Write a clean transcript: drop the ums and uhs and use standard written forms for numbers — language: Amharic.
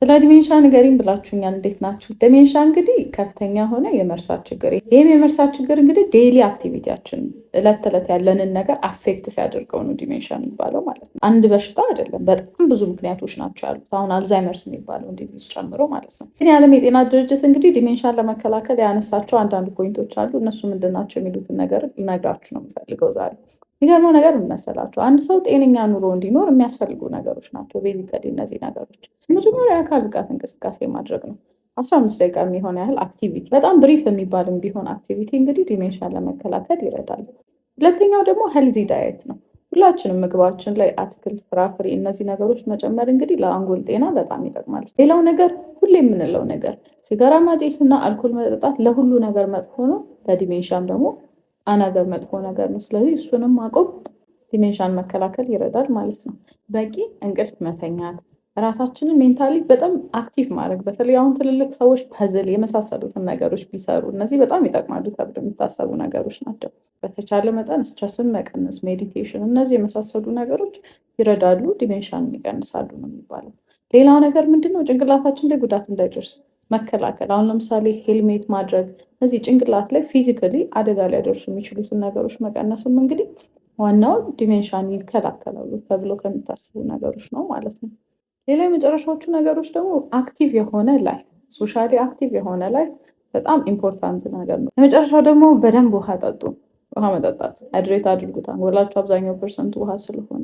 ስለ dementia ንገሪኝ ብላችሁኛል። እንዴት ናችሁ? Dementia እንግዲህ ከፍተኛ የሆነ የመርሳት ችግር። ይህም የመርሳት ችግር እንግዲህ daily activity ያችን፣ እለት ተዕለት ያለንን ነገር affect ሲያደርገው ነው dementia የሚባለው ማለት ነው። አንድ በሽታ አይደለም፣ በጣም ብዙ ምክንያቶች ናቸው ያሉት። አሁን Alzheimer's የሚባለው disease ጨምሮ ማለት ነው። ግን የዓለም የጤና ድርጅት እንግዲህ dementia ን ለመከላከል ያነሳቸው አንዳንድ point ኦች አሉ። እነሱ ምንድን ናቸው የሚሉትን ነገር ልነግራችሁ ነው የምፈልገው ዛሬ። የሚገርመው ነገር ምን መሰላችሁ? አንድ ሰው ጤነኛ ኑሮ እንዲኖር የሚያስፈልጉ ነገሮች ናቸው basically እነዚህ ነገሮች። መጀመሪያ የአካል ብቃት እንቅስቃሴ ማድረግ ነው። 15 ደቂቃ የሚሆን ያህል activity፣ በጣም brief የሚባልም ቢሆን activity እንግዲህ dementia ን ለመከላከል ይረዳል። ሁለተኛው ደግሞ healthy diet ነው። ሁላችንም ምግባችን ላይ አትክልት፣ ፍራፍሬ፣ እነዚህ ነገሮች መጨመር እንግዲህ ለአንጎል ጤና በጣም ይጠቅማል። ሌላው ነገር ሁሌ የምንለው ነገር፣ ሲጋራ ማጨስ እና አልኮል መጠጣት ለሁሉ ነገር መጥፎ ነው። ለ dementia ም ደግሞ another መጥፎ ነገር ነው። ስለዚህ እሱንም ማቆም dementia ን መከላከል ይረዳል ማለት ነው። በቂ እንቅልፍ መተኛት፣ ራሳችንን mentally በጣም active ማድረግ፣ በተለይ አሁን ትልልቅ ሰዎች puzzle የመሳሰሉትን ነገሮች ቢሰሩ እነዚህ በጣም ይጠቅማሉ ተብሎ የሚታሰቡ ነገሮች ናቸው። በተቻለ መጠን stress ን መቀነስ፣ meditation፣ እነዚህ የመሳሰሉ ነገሮች ይረዳሉ፣ dementia ን ይቀንሳሉ ነው የሚባለው። ሌላው ነገር ምንድነው? ጭንቅላታችን ላይ ጉዳት እንዳይደርስ መከላከል። አሁን ለምሳሌ ሄልሜት ማድረግ፣ እነዚህ ጭንቅላት ላይ physically አደጋ ሊያደርሱ የሚችሉትን ነገሮች መቀነስም እንግዲህ ዋናው dementia ን ይከላከላሉ ተብሎ ከሚታሰቡ ነገሮች ነው ማለት ነው። ሌላ የመጨረሻዎቹ ነገሮች ደግሞ active የሆነ life፣ socially active የሆነ life በጣም important ነገር ነው። የመጨረሻው ደግሞ በደንብ ውሃ ጠጡ። ውሃ መጠጣት፣ hydrate አድርጉት። አንጎላችሁ አብዛኛው percent ውሃ ስለሆነ።